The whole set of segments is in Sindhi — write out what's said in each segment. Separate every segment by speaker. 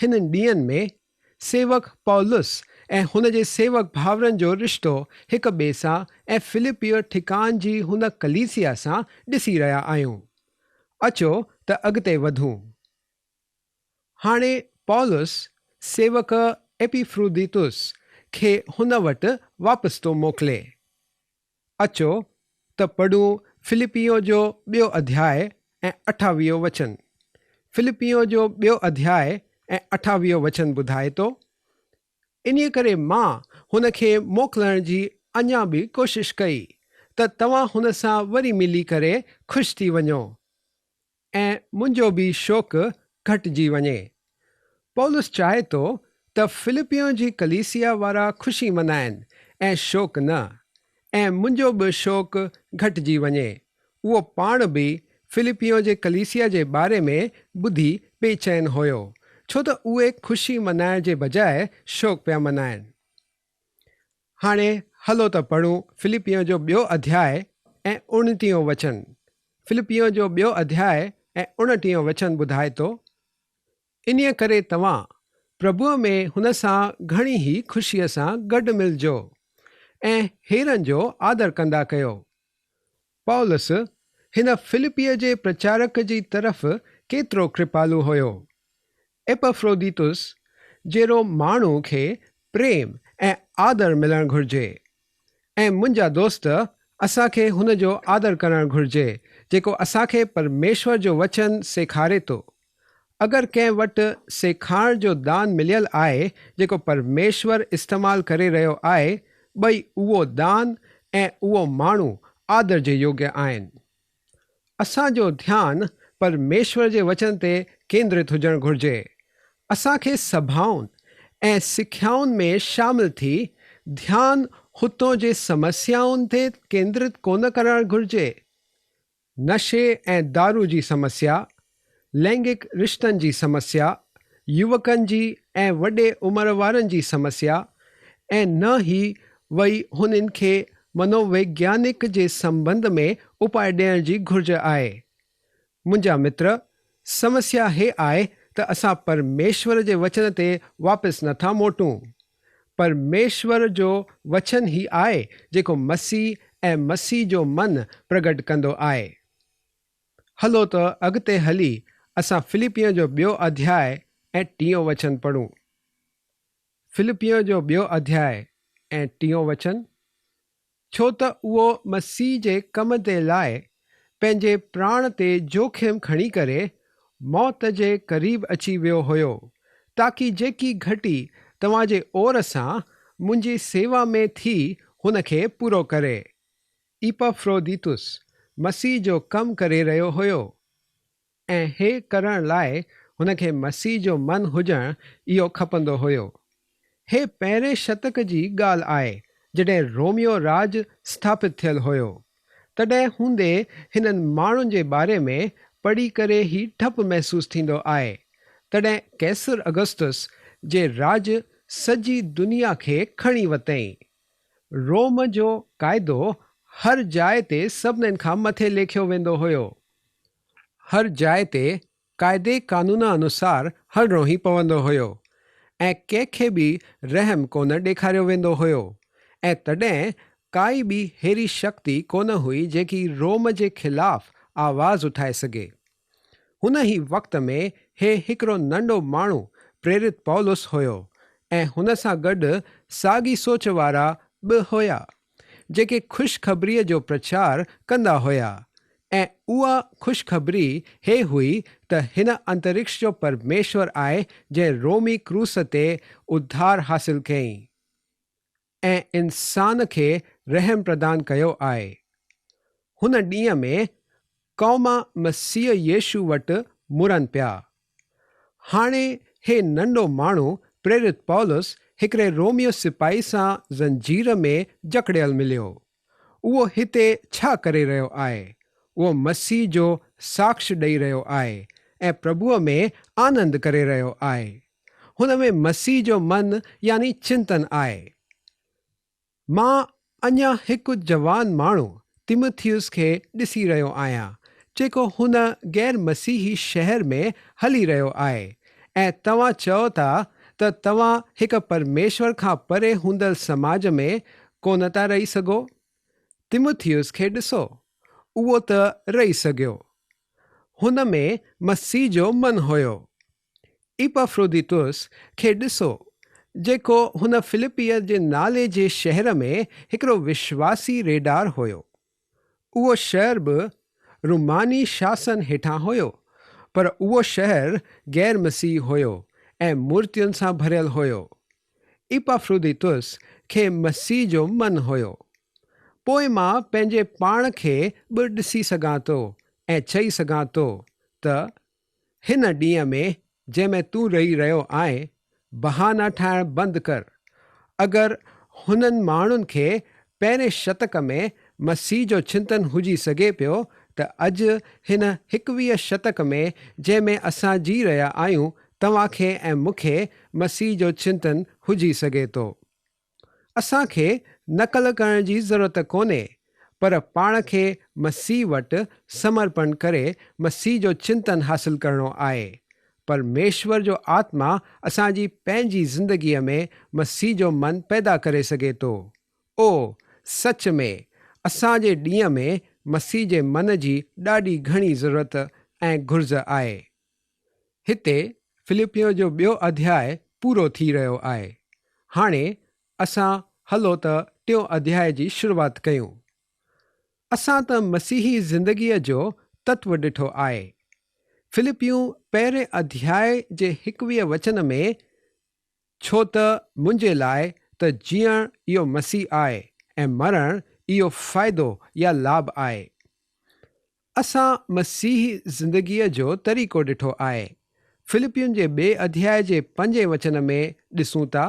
Speaker 1: هنن ڏينهن ۾ سيوڪ پولس ۽ هن جي سيوڪ ڀائرن جو رشتو هڪ ٻئي سان ۽ فلپيء ٺڪان جي هن ڪليسيا سان ڏسي رهيا آهيون. اچو ته اڳتي وڌون. هاڻي پولس سيوڪ ايپيفروديتس کي هن وٽ واپس ٿو موڪلي. اچو ته پڙهون فلپيون جو ٻيو اڌياء ۽ اٺاويهون وچن. فلپيون جو ٻيو اڌياء ۽ اٺاويهون وچن ٻڌائي ٿو، انهيء ڪري مان هن کي موڪلڻ جي اڃا به ڪوشش ڪئي ته توهان هن سان وري ملي ڪري خوش ٿي وڃو. ۽ منهنجو به شوق گهٽجي وڃي. پولس چاهي ٿو ته فلپيون جي ڪليسيا وارا خوشي منائن ۽ شوق نه، ۽ منهنجو به شوق گهٽجي وڃي. اهو پاڻ به فلپيون جي ڪليسيا جي باري ۾ ٻڌي بي چين هيو، ڇو ته اهي خوشي منائڻ جي بجاء شوق پيا منائن. هاڻي هلو ته پڙهون فلپيون جو ٻيو اڌياء ۽ اڻٽيهون وچن. فلپيون جو ٻيو اڌياء ۽ اڻٽيهون وچن ٻڌائي ٿو، انهيء ڪري توهان پرڀوء ۾ هن سان گهڻي ئي خوشيء سان گڏ ملجو ۽ هيرن جو آدر ڪندا ڪيو. پولس هن فلپيء جي پرچارڪ جي طرف ڪيترو ڪرپالو هيو. ايپفروديتس جهڙو ماڻهو کي پريم ۽ آدر ملڻ گهرجي ۽ منهنجا دوست اسان کي هن جو آدر ڪرڻ گهرجي جيڪو اسان کي پرميشور جو وچن سيکاري ٿو. اگر ڪنهن وٽ سيکارڻ جو دان مليل آهي جيڪو پرميشور استعمال ڪري رهيو آهي ٻئي اهو دان ۽ اهو ماڻهو آدر جي يوگيه آهن. اسان جو ڌيان پرميشور جي وچن تي ڪيندرت هجڻ گهرجي. اسان کي سڀائن ۽ سکيائن ۾ شامل ٿي ڌيان هتون جي سمسيائن تي ڪيندرت ڪونه ڪرڻ گهرجي. نشي ۽ دارو جي سمسيا، لينگڪ رشتن جي سمسيا، يوڪن جي ۽ وڏي عمر وارن جي سمسيا ۽ نه ئي وئي هنن کي منوويگيانڪ جي سنٻنڌ ۾ اپاء ڏيڻ جي گهرج آهي. منهنجا متر، سمسيا هي آهي ته اسان پرميشور جي وچن تي واپس نه ٿا موٽون. پرميشور جو وچن هي آهي جيڪو مسيح ۽ مسيح جو من پرگٽ ڪندو آهي. هلو ته اڳتي هلي اسان فلپين جو ٻيو اڌياء ۽ ٽيون وچن پڙهون. فلپين جو ٻيو اڌياء ۽ ٽيون وچن، ڇو ته اهو مسيح جي ڪم جي لاء پنهنجي پراڻ تي جوکم کڻي ڪري موت جي قريب اچي ويو هيو، تاڪي جيڪي گهٽي توهان جي اور سان منهنجي سيوا ۾ ٿي هن کي پورو ڪري. ايپافروديتس مسيح جو ڪم ڪري رهيو هيو ۽ هي ڪرڻ لاء هن کي مسيح جو من هجڻ اهو کپندو هيو. هي پهرين شتڪ جي ڳالهه آهي جڏهن روميو راڄ سٿاپت ٿيل هيو. تڏهن هوندي هنن ماڻهن جي باري ۾ پڙهي ڪري هي ڊپ محسوس ٿيندو آهي. تڏهن قيصر اگسطس جي راڄ سڄي دنيا کي کڻي وتئين. روم جو قاعدو هر جاء تي سڀنين کان مٿي ليکيو ويندو هيو. هر جاء تي قاعدي قانون انوسار هلڻو ئي پوندو هيو ۽ ڪنهن کي به رحم ڪونه ڏيکاريو ويندو هيو ۽ تڏهن ڪائي به ههڙي شڪتي ڪونه هئي جيڪي روم جي خلاف آواز اٿائي سگهي. هن ئي وقت ۾ هي هڪڙو ننڍو ماڻهو پريرت پولس هيو ۽ هن سان گڏ ساڳي سوچ وارا به هيا، جيڪي خوشخبريء جو پرچار ڪندا هيا ۽ اها خوشخبري هي هئي ته هن انترڪش جو پرميشور آهي جنهن رومي ڪروس تي اڌار حاصل ڪيائين. ۽ انسان کي رحم پردان ڪيو آهي. هن ڏينهن ۾ قوم مسيح يسوع وٽ مرن پيا. هاڻي هي ننڍو ماڻهو پريرت پولس هڪڙي روميو سپاهي سان زنجير ۾ جڪڙيل مليو. اهو هتي ڇا ڪري رهيو آهي؟ اهو مسيح جو ساکش ڏئي رهيو آهي ۽ پرڀوء ۾ آنند ڪري رهيو آهي. هن ۾ مسيح جو من يعني چنتن آهي. مان اڃا هڪ جوان ماڻهو تيموٿيوس کي ڏسي رهيو آهيان، جيڪو هن غير مسيحي شهر ۾ هلي رهيو آهي ۽ توهان چئو ٿا ته توهان هڪ پرميشور کان پري هوندل سماج ۾ ڪونه ٿا رهي سگهو؟ تيموٿيوس کي ڏسو، اهو ته رهي سگهيو. هن ۾ مسيح جو من هيو. ايپافروديتس کي ڏسو، جيڪو هن فلپيء جي نالي جي شهر ۾ هڪڙو وشواسي ريڍار هيو. اهو شهر به روماني شاسن هيٺان هيو، پر اهو شهر غير مسيحي هيو ۽ مورتين سان ڀريل هيو. ايپافروديتس کي مسيح جو من هيو. پوء مان پنهنجي پاڻ کي به ڏسي سگهان ٿو ۽ چئي سگهان ٿو ته هن ڏينهن ۾ جنهن ۾ تون رهي رهيو آهين، بهانا ٺاهڻ بند ڪر. اگر هنن ماڻهن کي پهرين شتڪ ۾ مسيح جو چنتن هجي سگهي پيو ته اڄ هن هڪويهه شتڪ ۾ جنهن ۾ اسان جي رهيا آهيون توهان کي ۽ مون کي مسيح جو چنتن هجي سگهي ٿو. اسان کي نقل ڪرڻ جي ضرورت ڪونهي، پر پاڻ کي مسيح وٽ سمرپڻ ڪري مسيح جو چنتن حاصل ڪرڻو آهي. پرميشور جو آتما اسان جي پنهنجي زندگيء ۾ مسيح جو من پيدا ڪري سگهي ٿو. او، سچ ۾، اسان جي ڏينهن ۾ مسيح جي من جي ڏاڍي گهڻي ضرورت ۽ گهرج آهي. هتي فلپيون جو ٻيو اڌياء پورو ٿي رهيو آهي. هاڻي اسان هلو ته ٽيون اڌياء جي شروعات ڪيون. اسان ته مسيحي زندگيء جو تتو ڏٺو آهي. فلپيون پهرين اڌياء جي هڪويهه وچن ۾ ڇو ته منهنجي لاء ته جيئڻ اهو مسيح آهي ۽ مرڻ اهو فائدو يا لاڀ آهي. اسان مسيحي زندگيء جو طريقو ڏٺو آهي. فلپين جي ٻئي اڌياء جي پنجين وچن ۾ ڏسون ٿا،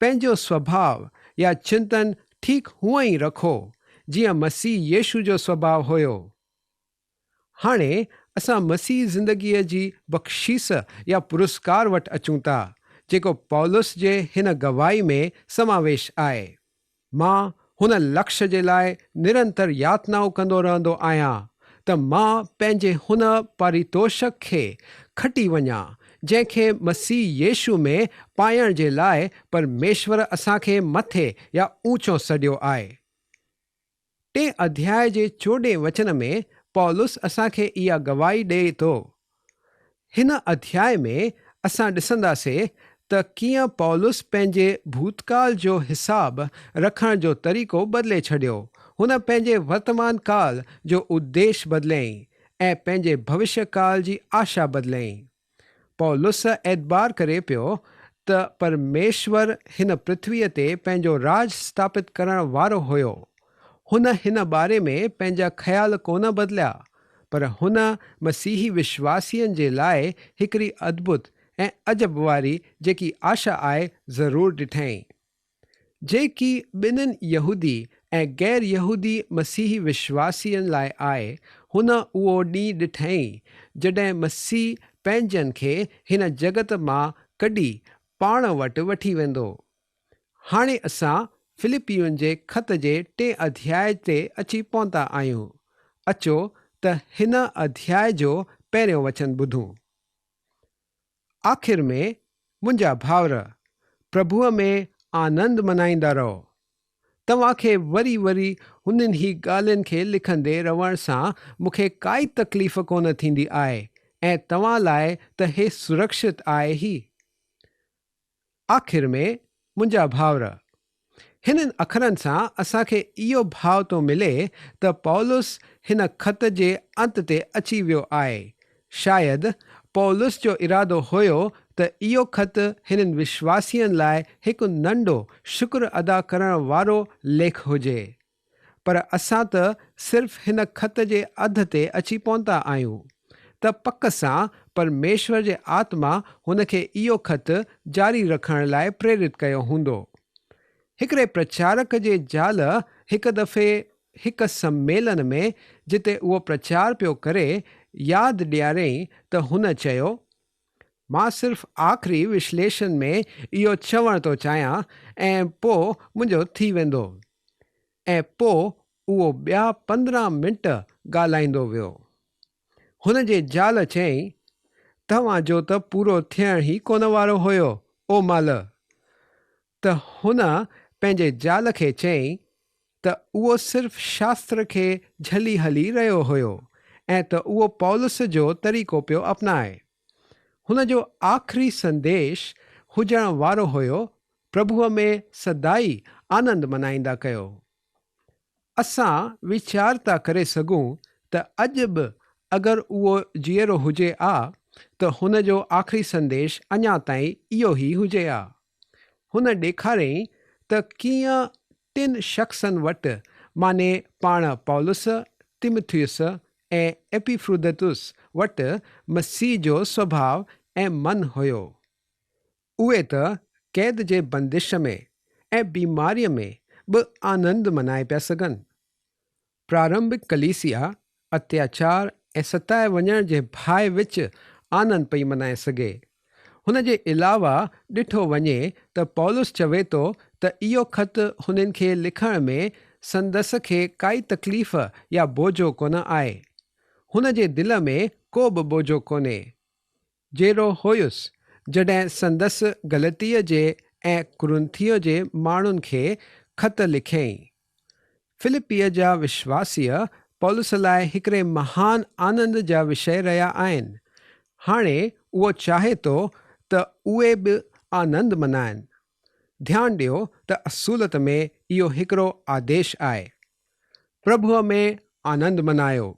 Speaker 1: پنهنجو سوڀاء يا چنتن ٺيڪ هونئن ئي رکو، جيئن مسيح يسوع جو سوڀاء هيو. هاڻي اسان مسيحي زندگيء جي بخشيس يا پرسڪار وٽ اچون ٿا، جيڪو پولس جي هن گواهي ۾ سماويش آهي. مان هن لڪش جي لاء نرنتر ياتنائون ڪندو رهندو آهيان ته مان پنهنجي هن پاريتوشڪ کي کٽي وڃان، جنهن کي مسيح يسوع ۾ پائڻ جي لاء پرميشور اسان کي مٿي يا اوچو سڏيو آهي. ٽئين اڌياء جي چوڏهين وچن ۾ پولس اسان کي اها گواهي ڏئي ٿو. هن اڌياء ۾ اسان ڏسنداسي ته ڪيئن پولس پنهنجي ڀوتڪال جو حساب رکڻ جو طريقو بدلي ڇڏيو. هن پنهنجي ورتمان ڪال جو اديش بدليائين ۽ پنهنجي ڀوشيه ڪال جي آشا بدليائين. پولس اعتبار ڪري پيو ته پرميشور هن پرٿويء تي پنهنجو راڄ اسٿاپت ڪرڻ وارو هيو. هن هن باري ۾ پنهنجا خيال ڪونه بدليا، پر هن مسيحي وشواسين جي لاء هڪڙي ادڀت ۽ عجب واري جيڪي آشا آهي ضرور ڏٺائين. جيڪي ٻنهن يهودي ۽ غير يهودي مسيحي وشواسين لاء آهي، هن اهو ڏينهن ڏٺائين، جڏهن مسيح پنهنجن کي هن جڳت مان ڪڍي پاڻ وٽ وٺي ويندو. هاڻي اسان فلپين جي خط جي ٽئين اڌياء تي اچي پهتا آهيون. اچو ته هن اڌياء جو پهريون وچن ٻڌون. آخر ۾ منهنجا ڀائر، پرڀوء ۾ آنند منائيندا رهو. توهان کي وري وري هنن هي ڳالهين کي لکندي رهڻ سان مون کي ڪائي تڪليف ڪونه ٿيندي آهي ۽ توهان لاء ته هي سرڪشت آهي ئي. آخر ۾ منهنجا ڀائر، هنن اکرن سان اسان کي اهو ڀاء ٿو ملي ته پولس هن خط جي انت تي اچي ويو آهي. شايد پولس جو ارادو هيو ته اهو خط هنن وشواسين لاء هڪ ننڍو شڪر ادا ڪرڻ وارو ليک هجي. پر اسان ته صرف هن خط جي اڌ تي اچي پهتا آهيون ته پڪ سان پرميشور جي آتما هن کي اهو خط جاري رکڻ لاء پريرت ڪيو هوندو. هڪڙي پرچارڪ جي زال هڪ دفعي هڪ سميلن ۾ جتي اهو پرچار پيو ڪري ياد ڏياريائين ته هن چيو، مان صرف آخري وشليشن ۾ اهو چوڻ ٿو چاهيان ۽ پوء منهنجو ٿي ويندو. ۽ پوء اهو ٻيا 15 منٽ ڳالهائيندو ويو. هن جي زال چيائين، توهان جو ته پورو ٿيڻ ئي ڪونه وارو هيو او مال. ته هن پنهنجي زال کي چيائين ته اهو صرف شاستر کي جهلي هلي رهيو هيو ۽ ته اهو پولس جو طريقو پيو اپنائي. هن جو آخري سنديش هجڻ وارو هيو پرڀوء ۾ سدائي آنند منائيندا ڪيو. اسان ويچار ٿا ڪري سگهون ته اڄ به اگر اهو جيئرو هجي آ ته هن جو آخري سنديش اڃا تائين اهو ئي هجي آ. هن ڏيکاريائين ته ڪيئن ٽن شخصن وٽ معني پاڻ پولس، تيمٿيس ۽ ايپيفرودتس وٽ مسيح جو سڀاء ۽ من هيو. اهي ته قيد جي بندش ۾ ۽ بيماريء ۾ به آنند منائي پيا سگهن. پرارنڀڪ ڪليسيا اتياچار ۽ ستائي وڃڻ جي ڀاء وچ آنند پئي منائي سگهي. هن جي علاوه ڏٺو وڃي ته پولس چوي ٿو ته اهو خط هنن کي لکڻ ۾ سندس کي ڪائي تڪليف يا بوجو ڪونه آهي. هن جي دل ۾ ڪو به بوجو ڪونهي. جيئرو هيس، جڏهن سندس غلطيء جي ۽ ڪرنٿيء جي ماڻهن کي خط لکيائين. فلپيء جا وشواسي پولس لاء هڪڙي مهان آنند جا وشيه رهيا آهن. هاڻي اهو چاهي ٿو ته اهي به آنند منائن. ڌيان ڏيو ته اصولت ۾ اهو هڪڙو آديش آهي. پرڀوء ۾ آنند منايو.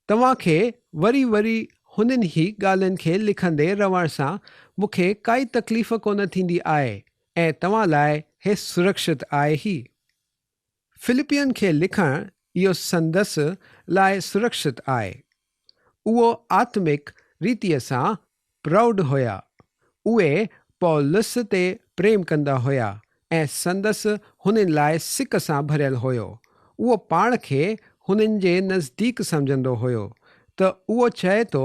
Speaker 1: توهان کي وري وري هنن ئي ڳالهين کي لکندي رهڻ سان مون کي ڪائي تڪليف ڪونه ٿيندي آهي ۽ توهان لاء هي سرڪشت آهي ئي. فلپين کي لکڻ اهو سندس لاء سرڪشت آهي. اهو آتمڪ ريتيء سان پروڊ هيا. اهي پولس تي پريم ڪندا هيا ۽ سندس هنن لاء سڪ سان ڀريل هيو. اهو پاڻ کي هنن جي نزديڪ سمجهندو هيو ته اهو چئي ٿو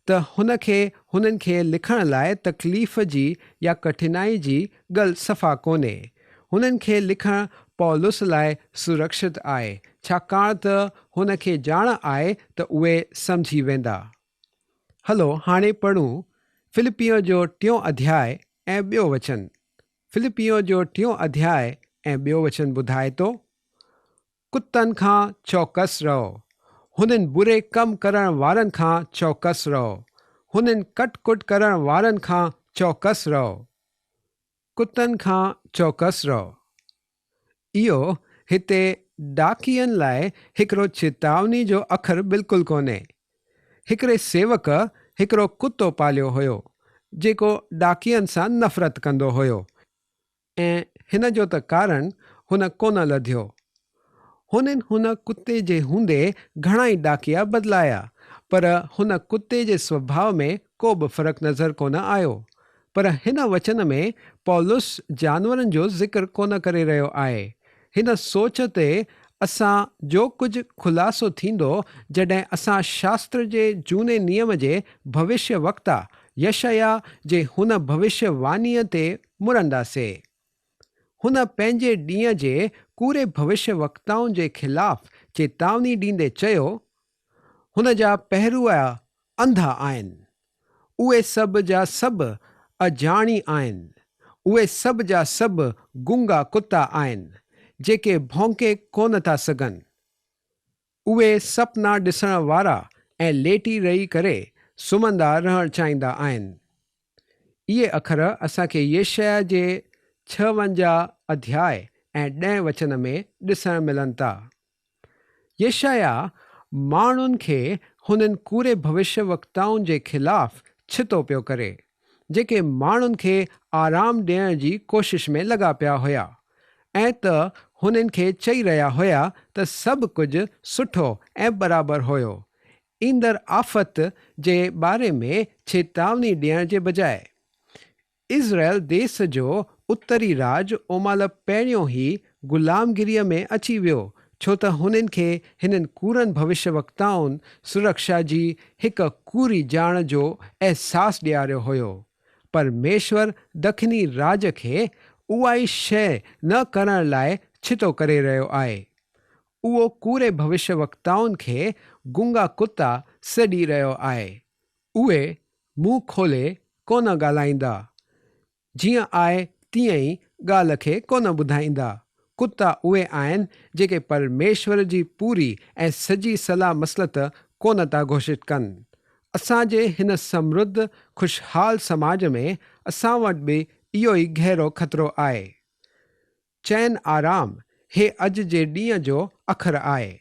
Speaker 1: ته هن کي هنن کي لکڻ لاء تڪليف جي يا ڪٺنائي جي ڳل صفا ڪونهي. هنن کي لکڻ پولس لاء سرڪشت آهي ڇاڪاڻ ته هن کي ڄاڻ آهي ته اهي سمجهي ويندا. هلو هاڻي پڙهون فلپيون جو ٽيون اڌياء ۽ ٻيو وچن. فلپيون جو ٽيون اڌياء ۽ ٻيو وچن ٻڌائي ٿو، ڪتن کان چوڪس رهو، هنن بري ڪم ڪرڻ وارن کان چوڪس رهو، هنن ڪٽ ڪٽ ڪرڻ وارن کان چوڪس رهو. ڪتن کان چوڪس رهو. اهو هتي ڊاڪين لاء هڪڙو چيتاوني جو اکر بلڪل ڪونهي. هڪڙي سيوڪ هڪڙو ڪتو پاليو هيو، جيڪو ڊاڪين سان نفرت ڪندو هيو ۽ هن جو ته ڪارڻ هن ڪونه لڌيو. هنن هن ڪتي جي هوندي گهڻائي ڏاڪيا بدلايا، پر هن ڪتي جي سوڀاء ۾ ڪو به فرق نظر ڪونه آيو. پر هن وچن ۾ پولس جانورن جو ذڪر ڪونه ڪري رهيو آهي. هن سوچ تي اسان جو ڪجهه خلاصو ٿيندو جڏهن اسان شاستر جي جهوني نيم جي ڀوشيه وڪتا يشعيا جي هن ڀوشيه وانيء تي مڙنداسي. هن پنهنجي ڏينهن جي ڪوڙي ڀوشيه وڪتائن جي خلاف چيتاوني ڏيندي چيو، هن جا پهرويا انڌا آهن، اهي سڀ جا سڀ اڄاڻي آهن، اهي سڀ جا سڀ گونگا ڪتا آهن، جيڪي ڀونڪي ڪونه ٿا سگهن. اهي سپنا ڏسڻ وارا ۽ ليٽي رهي ڪري سمهندا رهڻ چاهيندا آهن. اهي اکر اسان کي يشعيا جي 56 اڌياء ۽ ڏهين وچن ۾ ڏسڻ ملن ٿا. يشعيا ماڻهن کي هنن ڪوڙي ڀوشيه وڪتائن جي خلاف ڇتو پيو ڪري. جيڪي ماڻهن کي آرام ڏيڻ جي ڪوشش ۾ لڳا پيا هيا ۽ ته هنن کي چئي رهيا هيا ته سڀ ڪجهه سٺو ۽ برابر هيو، ايندڙ آفت جي باري ۾ چيتاوني ڏيڻ جي بجاء. اسرائيل ديس جو اتري راڄ اومهل پهريون ئي غلامگيريء ۾ اچي ويو ڇو ته هنن کي هنن ڪوڙن ڀوشيه وڪتائن سرڪشا جي هڪ ڪوڙي ڄاڻ جو احساس ڏياريو هيو. پرميشور دکني راڄ کي اها ئي شيء نه ڪرڻ لاء ڇتو ڪري رهيو آهي. اهو ڪوڙي ڀوشيه وڪتائن کي گونگا ڪتا سڏي رهيو آهي. اهي منهن کولي ڪونه ڳالهائيندا. جيئن آء تيئن ئي ڳالهه کي ڪونه ٻڌائيندا. ڪتا اهي آهن جيڪي پرميشور جي پوري ۽ سڄي صلاح مصلحت ڪونه ٿا گهوشت ڪن. اسان جي هن سمرڌ خوشحال سماج ۾ اسان وٽ به اهو ئي گهرو خطرو آهي. چين آرام هي اڄ جي ڏينهن جو اکر آهي.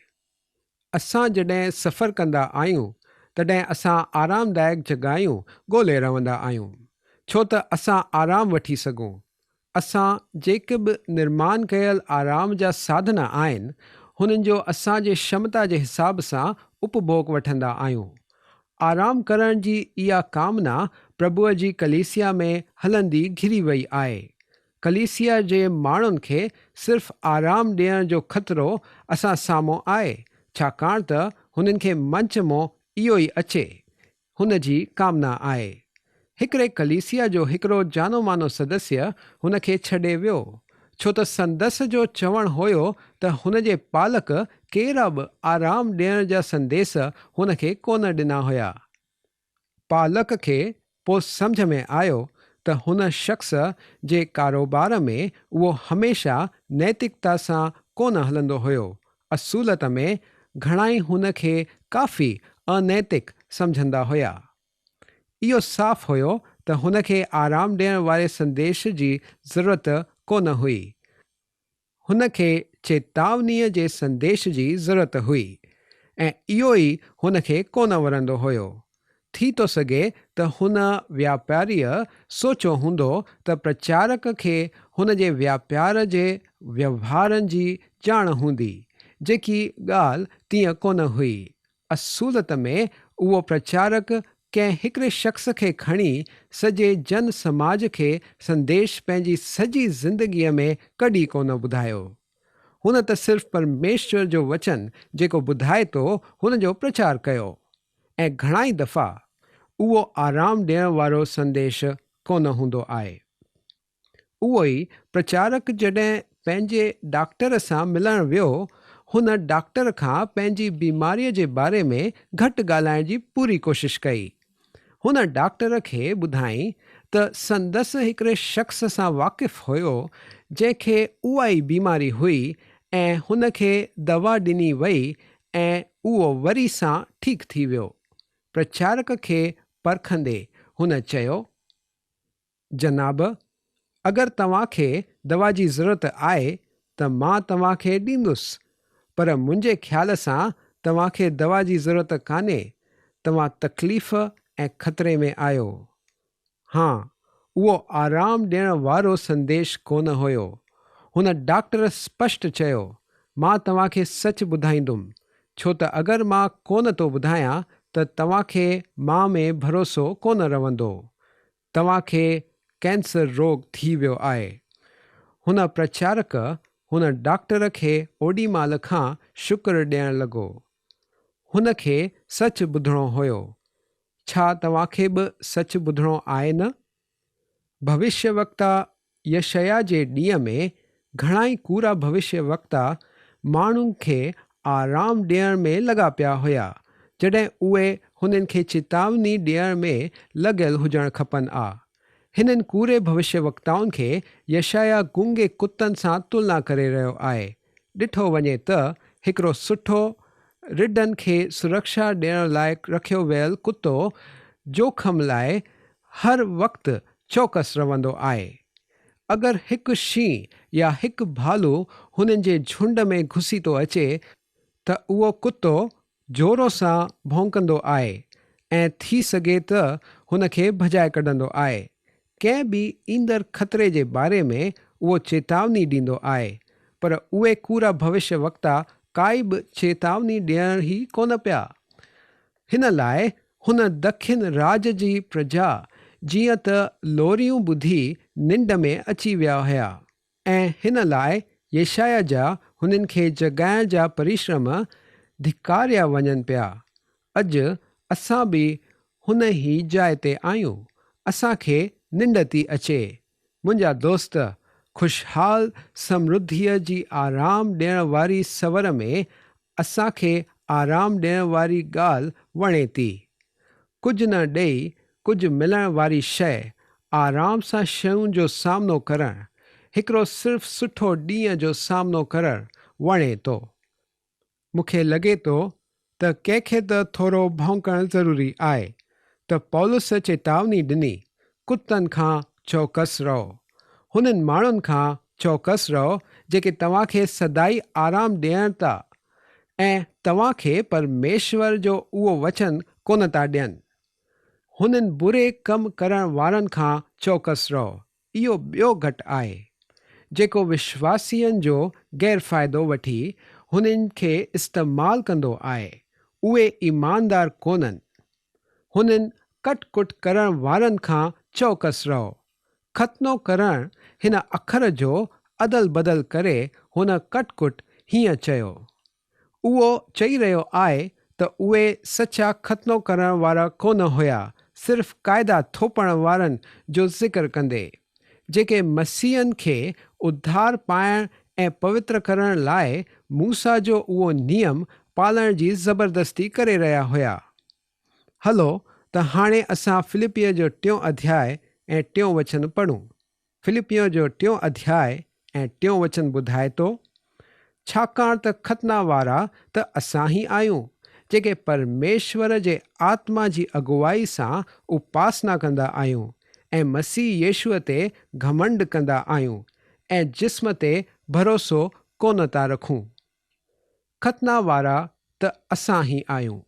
Speaker 1: اسان جڏهن سفر ڪندا آهيون تڏهن اسان آرامدائڪ جڳهيون ڳولي رهندا آهيون ڇو ته اسان آرام وٺي سگهون. اسان جيڪي به نرمان ڪيل آرام جا ساڌن آهن هنن جو اسان جي شمتا جي حساب سان اپڀوڳ وٺندا آهيون. آرام ڪرڻ جي اها ڪامنا پرڀوء جي ڪليسيا ۾ هلندي گهري وئي آهي. ڪليسيا جي ماڻهن کي صرف آرام ڏيڻ جو خطرو اسان سامهون آهي، ڇاڪاڻ ته هنن کي منچ مون اهو ئي اچي، هن جي ڪامنا آهي. هڪڙي ڪليسيا جو هڪڙو جانو مانو سدسيه هن کي ڇڏي ويو، ڇو ته سندس جو چوڻ هيو ته هن جي پالڪ ڪهڙا به آرام ڏيڻ جا سنديس هن کي ڪونه ڏنا هيا. پالڪ کي پوء سمجهه ۾ آيو ته هن شخص جي ڪاروبار ۾ اهو هميشه نيتڪتا سان ڪونه هلندو هيو، اصولت ۾ گهڻائي هن کي ڪافي انيتڪ سمجهندا هيا. اهو صاف هيو ته هن کي آرام ڏيڻ واري سنديش جي ضرورت ڪونه هئي. هن کي چيتاونيء جي سنديش جي ضرورت هئي ۽ اهو ئي هن کي ڪونه ورندو هيو. ٿي ٿو سگهي ته هن وياپاريء سوچيو هوندو ته پرچارڪ کي هن جي وياپار جي ويوهارن جي ڄاڻ هوندي، جيڪي ڳالهه تيئن ڪونه هئي. اصولت ۾ اهو پرچارڪ ڪنهن هڪڙي شخص کي کڻي سڄي جن سماج کي سنديش پنهنجي سڄي زندگيء ۾ ڪڏهن ڪونه ٻڌايو. هن ته صرف پرميشور جو وچن جيڪو ٻڌائي ٿو هن جو پرچار ڪيو ۽ گهڻائي دفعا اهو آرام ڏيڻ وارو سنديش ڪونه هوندو آهي. اهو ئي پرچارڪ جڏهن پنهنجي ڊاڪٽر سان ملڻ ويو، هن ڊاڪٽر کان پنهنجي بيماريء جي باري ۾ گهٽ ڳالهائڻ جي پوري ڪوشش ڪئي. هن ڊاڪٽر کي ٻڌائين ته سندس هڪڙي شخص سان واقف هيو، جنهن کي اها ئي بيماري هئي ۽ هن کي دوا ڏني وئي ۽ اهو وري سان ٺيڪ ٿي ويو. پرچارڪ کي پرکندي هن چيو. جناب! اگر توهان کي دوا جي ضرورت آهي ته مان توهان کي ڏيندس، پر منهنجي خيال سان توهان کي دوا جي ضرورت ڪانهي، توهان تڪليف ۽ خطري ۾ آهيو. ها، اهو آرام ڏيڻ وارو سنديش ڪونه هيو. هن ڊاڪٽر سپشٽ چيو، مان توهان کي سچ ٻڌائيندم، ڇو ته اگر مان ڪونه ٿو ٻڌايان ته توهان کي مان ۾ ڀروسو ڪونه رهندو. توهان کي ڪينسر روڳ ٿي ويو آهي. هن پرچارڪ هن ڊاڪٽر کي اوڏي مهل کان شڪر ڏيڻ لڳو. هن کي سچ ٻڌڻو هيو. ڇا توهان کي به سچ ٻڌڻو آهي نه؟ ڀوشيه وڪتا يشعيا جي ڏينهن ۾ گهڻائي ڪوڙا ڀوشيه وڪتا ماڻهن کي آرام ڏيڻ ۾ لڳا پيا هيا، جڏهن اهي هنن کي چيتاوني ڏيڻ ۾ لڳل هجڻ کپن آ. هنن ڪوڙي ڀوشيه وڪتائن کي يشعيا گونگي ڪتن سان تلنا ڪري رهيو آهي. ڏٺو وڃي ته هڪڙو سٺو رڍن کي سرڪشا ڏيڻ لاء رکيو ويل ڪتو جوکم لاء هر وقت چوڪس رهندو آهي. اگر هڪ شينهن يا هڪ ڀالو هنن جي جهنڊ ۾ گهسي ٿو اچي ته اهو ڪتو زورو سان ڀونڪندو آهي ۽ ٿي سگهي ته هن کي ڀڄائي ڪڍندو آهي. ڪنهن به ايندڙ خطري جي باري ۾ اهو چيتاوني ڏيندو آهي. پر اهي ڪوڙا ڀوشيه وڪتا ڪائي به چيتاوني ڏيڻ ئي ڪونه پيا. هن لاء هن دکن راڄ جي پرجا جيئن ته لوريون ٻڌي ننڊ ۾ اچي ويا هيا ۽ هن لاء يشعيا جا هنن کي جڳائڻ جا پريشرم ڌڪاريا وڃن پيا. اڄ اسان به هن ئي جاء تي آهيون. اسان کي ننڊ ٿي اچي. منهنجا دوست، خوشحال سمرڌيء جي آرام ڏيڻ واري سور ۾ اسان کي آرام ڏيڻ واري ڳالهه وڻي ٿي. ڪجهه نه ڏئي ڪجهه ملڻ واري شيء، آرام سان شيون جو سامنو ڪرڻ، هڪڙو صرف سٺو ڏينهن جو سامنو ڪرڻ وڻي ٿو. مون کي لڳي ٿو ته ڪنهن کي ته ٿورو ڀونڪڻ ضروري آهي ته پولس چيتاوني ڏني، ڪتن کان چوڪس رهو. هنن ماڻهن کان چوڪس رهو جيڪي توهان کي سدائين آرام ڏين ٿا ۽ توهان کي پرميشور جو اهو وچن ڪونه ٿا ڏين. هنن بري ڪم ڪرڻ وارن کان چوڪس رهو. اهو ٻيو گهٽ آهي، جيڪو وشواسين جو غير فائدو وٺي هنن کي استعمال ڪندو آهي. اهي ايماندار ڪونهن. هنن ڪٽ ڪٽ ڪرڻ وارن کان چوڪس رهو. ختنو ڪرڻ هن اکر جو ادل بدل ڪري هن ڪٽ ڪٽ هيئن چيو. اهو چئي رهيو آهي ته اهي سچا ختنو ڪرڻ وارا ڪونه هيا صرف قاعدا ٿوپڻ وارن جو ذڪر ڪندي، جيڪي مسيحن کي اڌار پائڻ ۽ پوتر ڪرڻ لاء موسيٰ جو اهو نيم پالڻ جي زبردستي ڪري رهيا هيا. هلو ته هاڻي اسان فلپيء جو ٽيون اڌياء ۽ ٽيون وچن پڙهون. فلپيون جو ٽيون اڌياء ۽ ٽيون وچن ٻڌائي ٿو، ڇاڪاڻ ته ختنا وارا ته اسان ئي آهيون، جيڪي پرميشور جي آتما جي اڳوايي سان اپاسنا ڪندا آهيون ۽ مسيح يسوع تي گهمنڊ ڪندا آهيون ۽ جسم تي ڀروسو ڪونه ٿا رکون. ختنا وارا ته اسان ئي آهيون.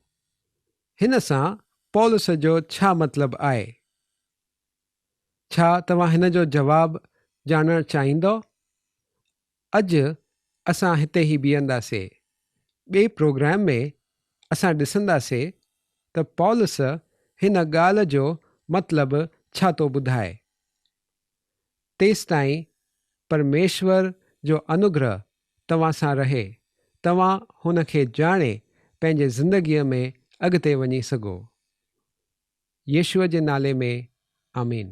Speaker 1: هن سان پولس جو ڇا مطلب آهي؟ ڇا توهان هن جو جواب ڄاڻڻ چاهيندؤ؟ اڄ اسان هتي ئي بيهنداسي. ٻئي پروگرام ۾ اسان ڏسنداسي ته پولس هن ڳالهه جو مطلب ڇا ٿو ٻڌائي. تيستائين پرميشور جو انوگره توهان سان رهي، توهان هن کي ڄاڻي پنهنجي زندگيء ۾ اڳتي وڃي سگهو. يسوع جي نالي ۾ آمين.